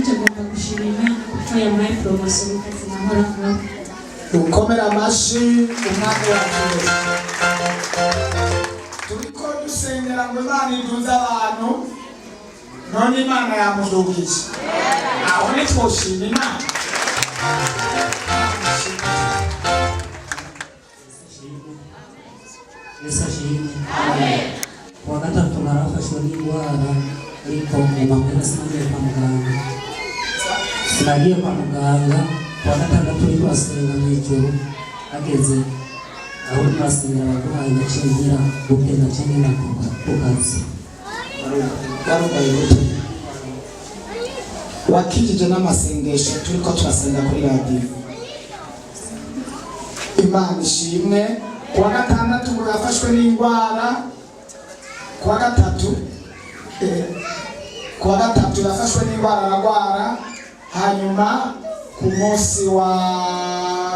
Nanjye ngomba gushima Imana kuko yampaye promotion mu kazi nahora nkora. Dukomere amashi Umwami wacu Yesu. Turiko dusengera ngo Imana iduze abantu, none Imana yamudugije. Aho ntitwoshima Imana? Imana ishimwe. Yesu ashimwe. Kuwa gatatu narafashwe n'indwara, ariko nguma muhira, sinagiye kwa muganga, sinagiye kwa muganga. Kuwa gatandatu uriko urasenga mw'ijoro, hageze aho uriko urasengera abarwayi, naciye ngira bukeye, naciye ngenda ku kazi. Warugwaye gute? Wakijije n'amasengesho turiko turasenga kuri radiyo. Imana ishimwe. Kuwa gatandatu ngo yafashwe n'indwara, kuwa gatatu, kuwa gatatu yafashwe n'indwara, aragwara. Hanyuma ku munsi wa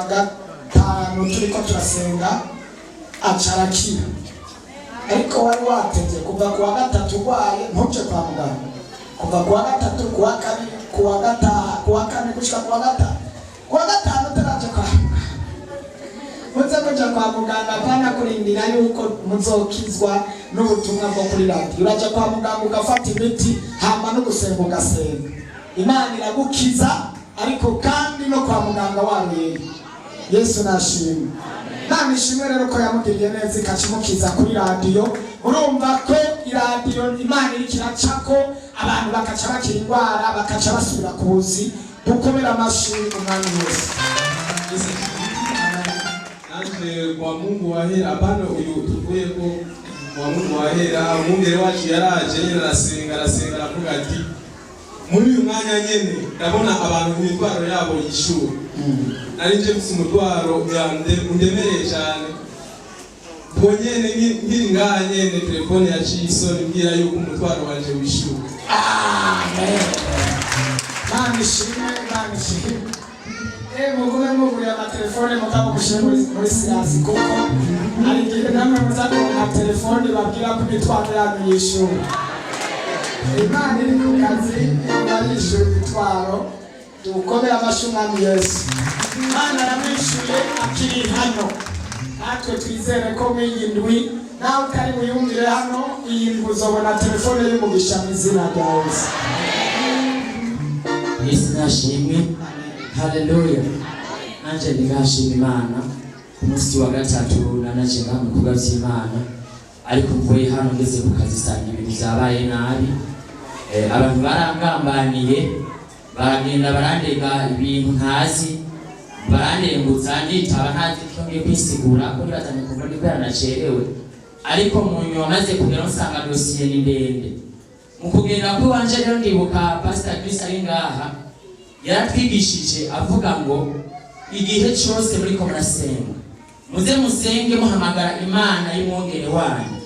gatanu turiko turasenga, aca arakira. Ariko wari watevye kuva kuwa gatatu urwaye ntuje kwa muganga, kuva kuwa gatatu, kuwa kabiri, kuwa gatanu, kuwa kane, gushika kuwa gatanu, kuwa gatanu utaraja kwa muganga. Muze kuja kwa muganga, apana kurindira yuko muzokizwa n'ubutumwa bwo kuri radiyo. Uraja kwa muganga ugafata imiti, hama no gusenga ugasenga, Imana iragukiza. Ariko kandi no kwa muganga waruyeyo. Yesu nashimwe. Imana ishimwe rero ko yamugiriye neza, ikacimukiza kuri radiyo. Urumva ko iradiyo Imana iriko iracako, abantu bakaca bakira indwara, bakaca basubira ku buzi. Dukomere amashi Umwami Yesu. Nanje kwa Mungu wahera, hapana uyu tuvuyeko, kwa Mungu wahera, umwungere wacu yaraje nyene, arasenga, arasenga, aravuga ati: "Muri uyu mwanya nyene ndabona abantu imitwaro yabo yishuwe." Nari nje mfise umutwaro undemereye cyane. Ubwo nyene nkiri ngaha nyene, telefone yaciye isoni mbwira yuko umutwaro wanje wishuwe. Amen. Imana ishimwe, Imana ishimwe. Mugume muguriye amatelefone, mugabo mushyire muri silence, kuko hari igihe namwe muza kuronka telefone babwira ko imitwaro yanyu yishuwe. Imana iri ku kazi, iba yishyura imitwaro. Dukomere amashyi Umwami Yesu. Imana yaramwishyuye akiri hano. Natwe twizere ko muri iyi ndwi, nawe utari buyumvire hano, iyi ndwi uzobona telefone y'umugisha mu izina rya Yesu. Yesu nashimwe, haleluya. Nanje ndingashima Imana. Ku munsi wa gatatu nanaje ngaha mu bikorwa vy'Imana, ariko mvuye hano ngeze ku kazi sanga ibintu vyabaye nabi. Abantu barangambaniye, baragenda barandega ibintu ntazi, barandengutsa, nditaba ntazi icyo ngiye kwisigura, ko nibazanye kumva ndi kubera nacerewe. Ariko mu nyuma maze kugera nsanga dosiye ni ndende. Mu kugenda kw'iwanje rero, ndibuka Pastor Chris ari ngaha yaratwigishije avuga ngo igihe cyose muriko murasenga, muze musenge muhamagara Imana y'umwungere wanyu,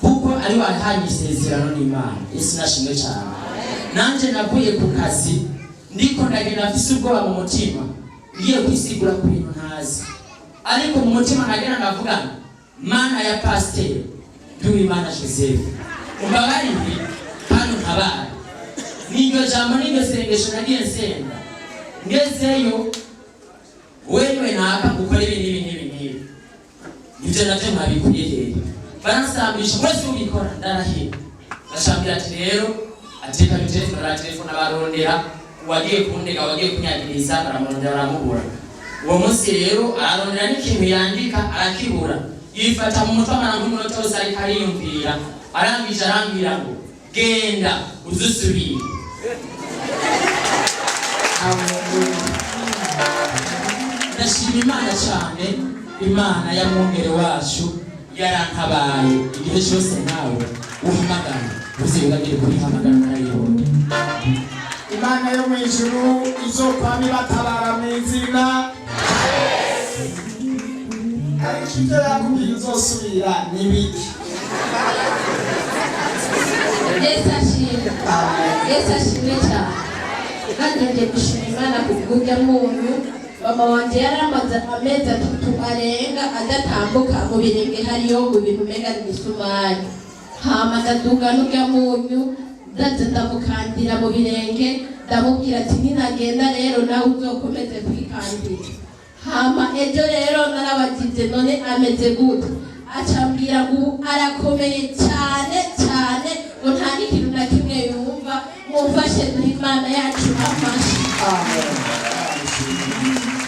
kuko ari wahaye isezerano n'Imana. Yesu nashimwe cyane. Nanje navuye ku kazi, ndiko ndagenda mfise ubwoba mu mutima, ngiye kwisigura ku bintu ntazi. Ariko mu mutima nkagenda ndavuga: "Mana ya Pasiteri Nduwimana Joseph, umbabarire kandi untabare." N'iryo jambo n'iryo sengesho nagiye nsenga. Ngezeyo, wewe naka gukora ibi n'ibi n'ibi n'ibi, ibyo navyo mwabikuye hehe? Baransambisha mwese ubikora, ndarahira. Bashambwira ati rero ateka telefone, baratelefona, barondera uwagiye kundega, uwagiye kunyagiriza, baramurondera baramubura. Uwo munsi rero ararondera n'ikintu yandika arakibura, yifata mu mutwe, amara nk'umunota wose ariko ariyumvira. Arangije arambwira ngo: "Genda uzusubire." Ndashima Imana cyane. Imana ya mwungere wacu yarantabaye. Igihe cyose nawe uhamagara, uzibagire kuyihamagara, narayibonye. Imana yo mu ijuru izokwama ibatabara mu izina. Ariko ibyo yakubwiye uzosubira ni biki? Yesu ashimwe. Amen. Yesu ashimwe cyane. Kandi ngiye gushima Imana ku bw'urya muntu. Mama wanje yari amaze amezi 3 arenga adatambuka, mu birenge hariyo ngo ibintu umenga ni imisumari. Hama ndaduga n'urya munyu, ndaza ndamukandira mu birenge. Ndamubwira ati ninagenda rero nawe uzokomeze kwikandira. Hama ejo rero narabagize, none ameze gute? Acambwira ngo ubu arakomeye cyane cyane, ngo nta n'ikintu na kimwe yumva. Mumfashe duhe Imana yacu amashyi. Amen.